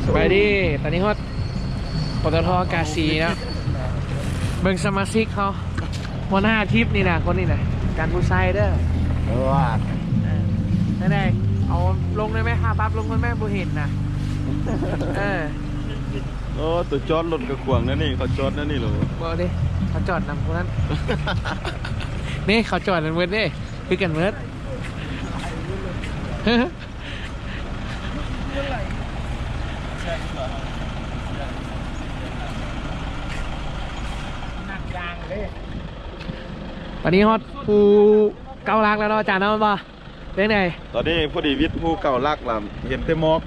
ສະບາຍດີ ຕອນນີ້ຮອດ ປຕທ ກາສີເນາະ ເບິ່ງສະມາຊິກເຮົາ ຫົວໜ້າທຣິບນີ້ນະ ຄົນນີ້ນະ ຈານຜູ້ຊາຍເດີ ເອີ ຈັ່ງໃດ ເອົາລົງໄດ້ໄໝ ຄ່າປັບລົງກ່ອນໄໝ ບໍ່ເຫັນນະ ເອີ ໂອ້ ຕົວຈອດລົດກະຂວາງແນວນີ້ ເຂົາຈອດແນວນີ້ເລີຍ ບໍ່ເດ້ ເຂົາຈອດນຳຜູ້ນັ້ນ ນີ້ເຂົາຈອດນັ້ນເບິດເດ້ ຄືກັນເບິດ. ຕອນນີ້ຮອດພູເກົ້າຫຼັກແລ້ວເນາະ ອາຈານເນາະ ແມ່ນບໍ່? ເປັນໃດ? ຕອນນີ້ພໍດີວິດພູເກົ້າຫຼັກລະ ເຫັນແຕ່ໝອກ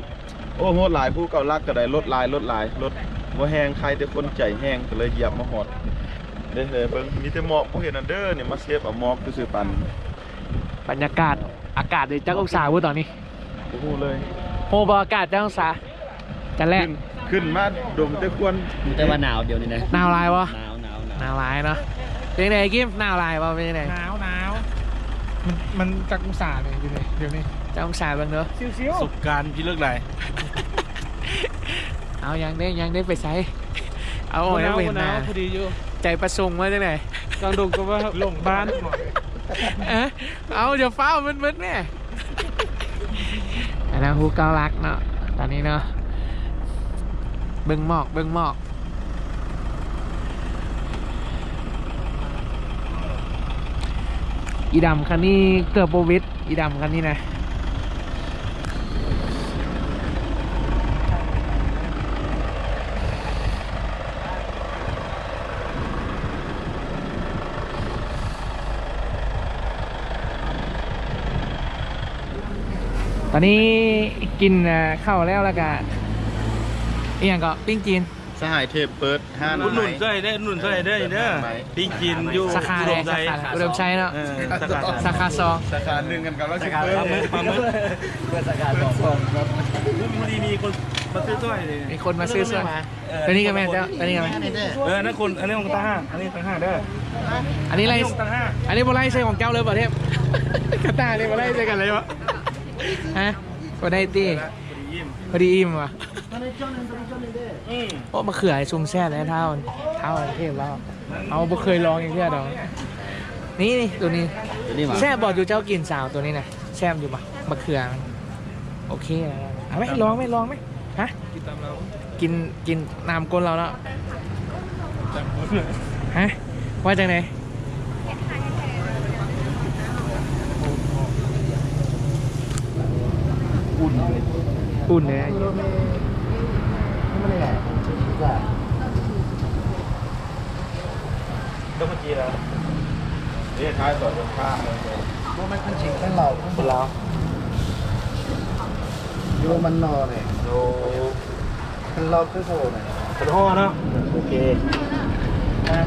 ໂອ້ ໂຫດຫຼາຍ ພູເກົ້າຫຼັກກໍໄດ້ ລົດຫຼາຍ ລົດຫຼາຍ ລົດບໍ່ແຮງ ໃຄແຕ່ຄົນໃຈແຮງ ກໍເລີຍຢຽບມາຮອດເດ້ ເບິ່ງ ມີແຕ່ໝອກ ບໍ່ເຫັນອັນເດີ ນີ້ມາເຊບເອົາໝອກຊື່ໆ ປານ ບັນຍາກາດ ອາກາດເດ ຈັກອົງສາບໍ່ຕອນນີ້? ບໍ່ຮູ້ເລີຍ ຮູ້ບໍ່ອາກາດຈັກອົງສາ? ຈະແລກ ຂຶ້ນ ຂຶ້ນມາດົມແຕ່ຄວັນ ແຕ່ວ່າໜາວດຽວນີ້ນະ ໜາວຫຼາຍບໍ່? ໜາວ ໜາວ ໜາວ ໜາວຫຼາຍເນາະ ເປັນຈັ່ງໃດກິມ ໜາວຫຼາຍບໍ່ ເປັນຈັ່ງໃດ? ໜາວ ໜາວ ມັນ ມັນຈັກອົງສານີ້ ຢູ່ນີ້ ດຽວນີ້ ຈັກອົງສາເບິ່ງເດີ ຊິວໆ ປະສົບການພິລຶກຫຼາຍ ເອົາ ຍັງເດ້ ຍັງເດ້ ໄປໃສ ເອົາ ບໍ່ໜາວ ຍັງບໍ່ເຫັນໜ້າ ບໍ່ໜາວ ພໍດີຢູ່ ໃຈປະສົງວ່າຈັ່ງໃດ? ກາງດົງກໍວ່າບ້ານ ເອີ ເອົາ ຢ່າຟ້າວມືດໆ ແມ່ ອັນນັ້ນພູເກົ້າຫຼັກເນາະ ຕອນນີ້ເນາະ ເບິ່ງໝອກ ເບິ່ງໝອກ ອີດຳຄັນນີ້ເກືອບບໍ່ຫວິດ ອີດຳຄັນນີ້ນະ. ຕອນນີ້ກິນ ເອີ ເຂົ້າແລ້ວ ແລ້ວກະ ອີ່ຫຍັງເກາະ ປີ້ງຈີນ ສະຫາຍເທບເປີດຮ້ານ ອຸດໜູນໃໝ່ ຊ່ອຍເດ້ ອຸດໜູນຊ່ອຍເດ້ ເອີ ເດີ ເປີດຮ້ານໃໝ່ ປີ້ງຈີນຢູ່ ສາຂາໃດ? ອຸດົມໄຊເນາະ ເອີ ສາຂາ ສາຂາສອງ ສາຂາໜຶ່ງກັນ ກຳລັງຊິເປີດ ປາໝຶກ ປາໝຶກ ເປີດສາຂາສອງ ພໍດີມີຄົນມາຊື້ຊ່ອຍເດ້ ມີຄົນມາຊື້ຊ່ອຍ ເອີ ຕົວນີ້ກໍແມ່ນເຈົ້າ ຕົວນີ້ກໍແມ່ນ ເອີ ອັນນັ້ນຄົນ ອັນນີ້ຂອງຕ່າງຫາກ ອັນນີ້ຕ່າງຫາກເດີ ອັນນີ້ໄລ່ ອັນນີ້ຂອງຕ່າງຫາກ ອັນນີ້ບໍ່ໄລ່ໃສ່ຂອງເຈົ້າເລີຍບໍ່ ເທບ ກະຕ່ານີ້ບໍ່ໄລ່ໃສ່ກັນເລີຍບໍ່ ຮະ ບໍ່ໄດ້ຕິ ພໍດີອີ່ມ ພໍດີອີ່ມຫວາ ອືມ ໂອ້ ມະເຂືອຊຸ່ມແຊບເດ້ ທ້າວ ທ້າວເທບລາວ ເຮົາບໍ່ເຄີຍລອງຈັກເທື່ອດອກ ນີ້ ນີ້ ໂຕນີ້ ໂຕນີ້ຫວາ ແຊບບໍ່? ຈຸເຈົ້າກິນສາວ ໂຕນີ້ນະ ແຊບຢູ່ບໍ່? ມະເຂືອ ໂອເຄ ເອົາໄໝ ລອງໄໝ ລອງໄໝ ຮະ ກິນຕາມລາວ ກິນ ກິນຕາມກົ້ນລາວເນາະ ຮະ ວ່າຈັ່ງໃດ? ອຸ່ນເດ້ ດອກມັນຈີລະ ເດ ທ້າຍສອນລົງຂ້າງເລີຍ ບໍ່ແມ່ນຄັນຈິງ ຄັນລາວ ຄົນລາວ ຢູ່ມັນນໍເດ້ ໂອ້ ຄັນລາວຄືໂທນະ ຄັນຫໍ້ເນາະ ໂອເຄ ເອີ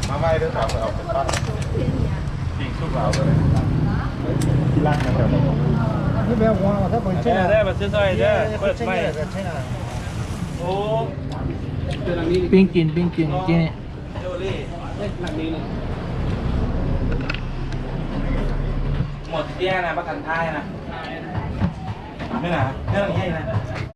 ມາໄວເດີ ເອົາໄປ ເອົາໄປປັ້ນ ປີ້ງສຸກລາວເລີຍ ທີ່ລັກນະ ແບບນີ້ ຄືແບບວ່າ ຖ້າເພິ່ນ ເອີ ເດີ ມາຊື້ຊ່ອຍເດີ ເປີດໃໝ່ ໂອ້ ປີ້ງຈີນ ປີ້ງຈີນ ກິນ ໝົດເຕ້ຍນະ ບໍ່ທັນທ້າຍນະ ແມ່ນນະ ເລື່ອງໃຫຍ່ນະ.